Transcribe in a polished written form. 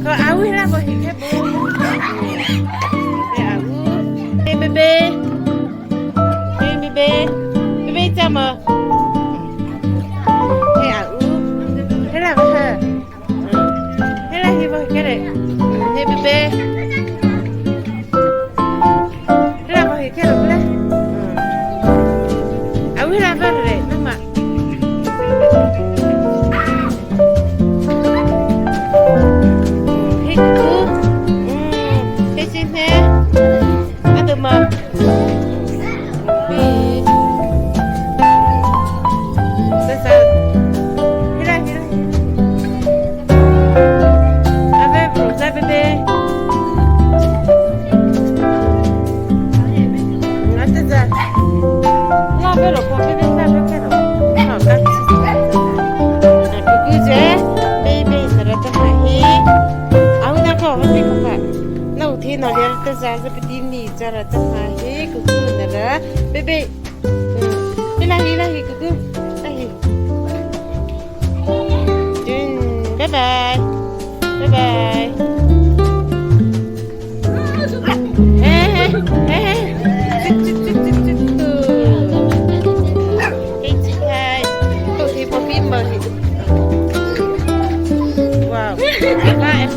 Ko au hela bo hi khe bo. He au. Hey bebe. Hey bebe. Bebe chama. Hey au. Hela ba ha. Hela hi bo kere. Hey bebe. Hela bo hi kere bla. Au hela ba re mama. Hey ku. Hey xin he. Ăn được mà. Sao sao? Hela hela. Ave bro, za bebe. Ate za. La vero, ko bebe sa bebe ro. Ha, ka chi sa. Na ku je, bebe sa ra ta ha hi. Au na ko ma ti ko pa. Na u thi na le ta za za bi ni za ra ta ha hi ku ku na ra. Bebe. Hela hi la hi ku ku. La hi. Bye bye. Bye bye. Hey, hey, hey. Chut, chut, chut, chut, chut. Hey, chị hai. Tôi thì bộ phim mà. Wow. Bye.